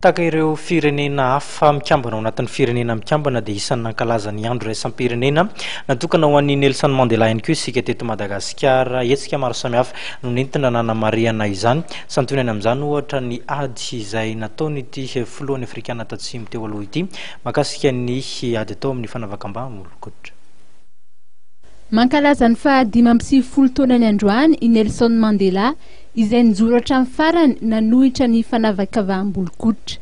Tahaka ireo firenena hafa mikambana ao anatin'ny Firenena Mikambana dia isan'ny nankalaza ny Andro iraisam-pirenena natokana ho an'i Nelson Mandela ihany koa isika teto Madagasikara. Hetsika maro samihafa no nentina nanamarihana izany. Santionany amin'izany ohatra ny ady izay nataon'ity filohan'ny Afrikana Tatsimo teo aloha ity mahakasika ny ady atao amin'ny fanavakambaham-bolon-koditra. Mankalaza ny faha 95 taonany androany i Nelson Mandela izay nijoro hatramin'ny farany nanohitra ny fanavakavaham-bolon-koditra.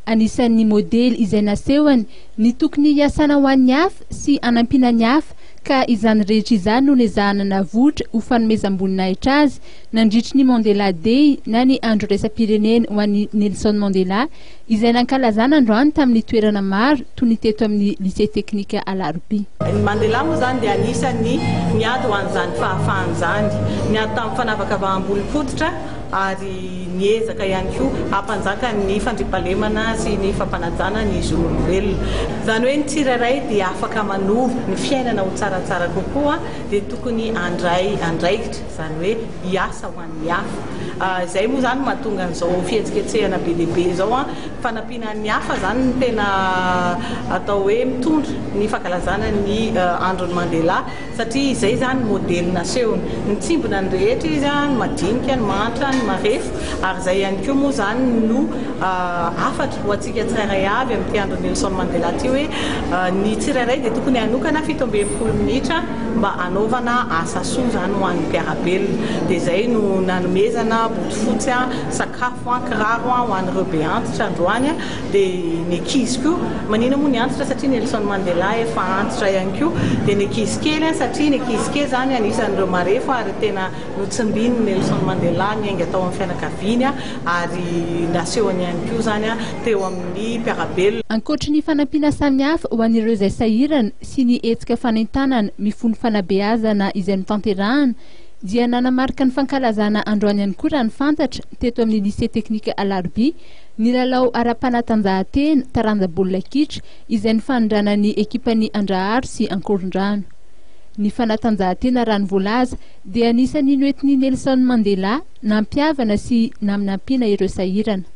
Anisan'ny modely izay nasehony ny tokony hiasana ho an'ny hafa sy hanampiana ny hafa ka izany rehetra izany no nezahana navoitra ho fanomezam-boninahitra azy nandritry ny Mandela Day na ny Andro iraisam-pirenena ho an'i Nelson Mandela izay nankalazana androany tamin'ny toerana maro toy ny teto amin'ny Lycée Teknika Alarobia. Ny Mandela moa izany dia anisan'ny niady ho an'izany fahafahana izany, niady tamin'ny fanavakavaham-bolon-koditra ary niezaka ihany koa hampanjaka ny fandriampahalemana sy ny fampanajana ny zon'olombelona. Izany hoe ny tsirairay dia afaka manova ny fiainana ho tsaratsara kokoa dia tokony handray andraikitra, izany hoe hiasa ho an'ny hafa. Izay moa izany no mahatonga an'izao fihetsiketsehana be dia be izao. Fanampiana ny hafa izany no tena atao hoe mitondra ny fankalazana ny andron'i Mandela satria izay izany modely nasehony. Nitsimbina ny rehetra izy, ny madinika, ny mahantra, ny marefo ary izay ihany koa moa izany no hafatra ho antsika tsirairay avy amin'ity andron'i Nelson Mandela ity hoe ny tsirairay dia tokony hanokana 67 minitra mba hanaovana asa soa izany ho an'ny mpiara-belona. Dia izay no nanomezana bodofotsy, sakafo, kiraro ho an'ireo be antitra androany. Dia ny ankizy koa. Maninona moa ny antitra? Satria Nelson Mandela efa antitra ihany koa. Dia ny ankizy kely, satria ny ankizy kely izany anisan'ireo marefo ary tena notsimbinin'i Nelson Mandela niainga tao amin'ny fianakaviany ary nasehony ihany koa izany teo amin'ny mpiara-belona. Ankoatry ny fanampiana samihafa ho an'ireo izay sahirana sy ny hetsika fanentanana mifono fanabeazana izay notanterahana dia nanamarika ny fankalazana androany ihany koa raha ny fantatra teto amin'ny Lycée Technique Alarobia ny lalao ara-panatanjahantena taranja baolina kitra izay nifanindranan'ny ekipan'ny Andraharo sy Ankorondrano. Ny fanatanjahantena raha ny voalaza dia anisan'ny noentin'i Nelson Mandela nampihavana sy naminampiana ireo sahirana.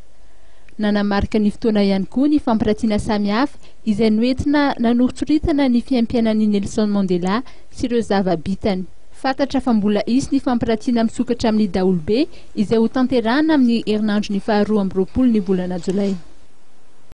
Nanamarika ny fotoana ihany koa ny fampiratiana samihafa izay noentina nanoritsoritana ny fiaimpiainan'i Nelson Mandela sy ireo zava-bitany. Fantatra fa mbola hisy ny fampiratiana misokatra amin'ny daholobe izay hotanterahana amin'ny herinandron'ny faha 22 ny volana jolay.